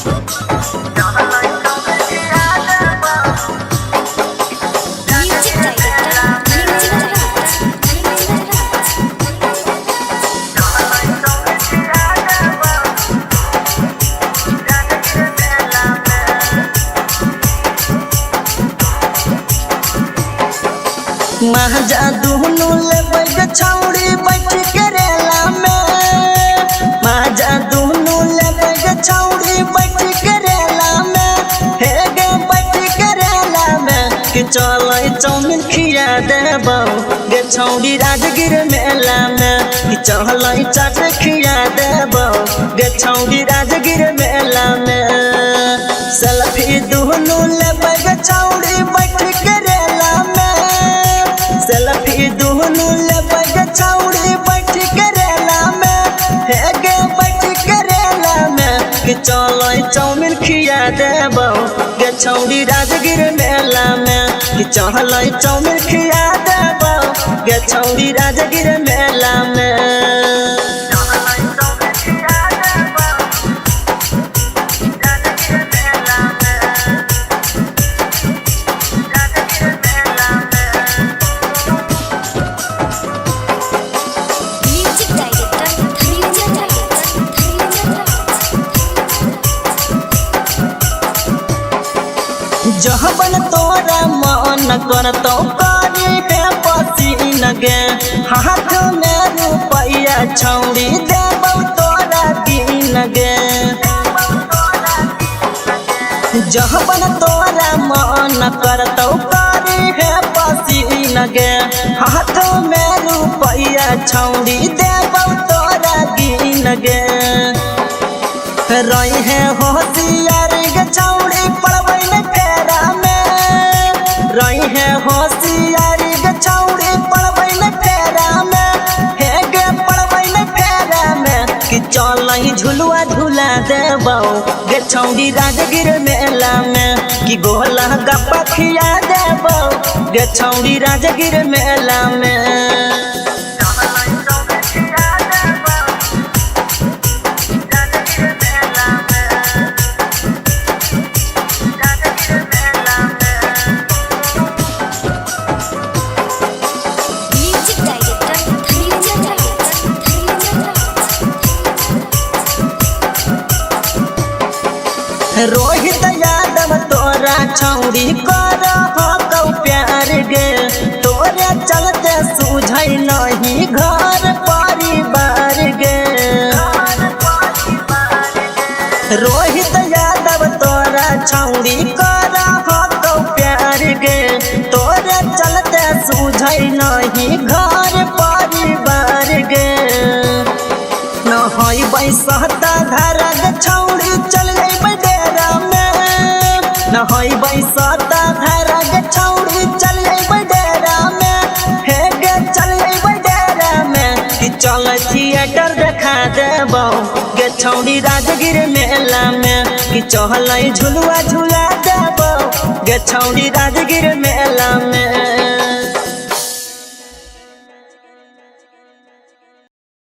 Music director Dhananjay Raj. Dhananjay Raj. महाजा दुनु लेबै गे छौड़ी बैठ करेला में। महाजा दुनु लेबै गे छौड़ी बैठ करेला में। हे गे बैठ करेला में कि चलै चाउमिन खिया देबौ गे छौड़ी राजगीर मेला में। कि चलै चाट खिया देबौ गे छौड़ी राजगीर मेला में। सेल्फी दुनु लेबै गे छौड़ी बैठ करेला में। सेल्फी दुनु लेबै गे छौड़ी बैठ करेला में। हे गे बैठ करेला में कि चलै चाउमिन खिया देबौ गे छौड़ी राजगीर मेला में। कि चलै चाउमिन खिया देबौ गे छौड़ी राजगीर मेला में। Music director Dhananjay Raj. Dhananjay Raj. जहबन तोरा मन करतौ करी हे पसीन गे। हाथ में रुपैया छौड़ी देबौ तोरा दिन गे। जहबन तोरा मन करतौ करी हे पसीन गे। हाथ में रुपैया छौड़ी देबौ तोरा दिन गे। रही है होशियार गे छौड़ी पड़बै न फेरा में। रही है होशियार गे छौड़ी पड़बै न फेरा में। हे गे पड़बै न फेरा में कि चलै झुलुआ झुला देबौ गे छौड़ी राजगीर मेला में। कि गोला गप्पा खिया देबौ गे छौड़ी राजगीर मेला में। Music director Dhananjay Raj. Dhananjay Raj. Rohit Yadav तोरा छौड़ी कर हकौ प्यार गे। तोरे चलते सूझै नहीं घर परिवार गे। रोहित यादव तोरा छौड़ी कर हकौ प्यार गे। तोरे चलते सूझै नहीं घर परिवार गे। नहैबै सहता धारा गे छौड़ी चल जैबै डेरा में। नहैबै सहता धारा गे छौड़ी चल जैबै डेरा में। हे गे चल जैबै डेरा में कि चल थिएटर देखा देबौ गे छौड़ी राजगीर मेला में। कि चलै झुलुआ झुला देबौ गे छौड़ी राजगीर मेला में।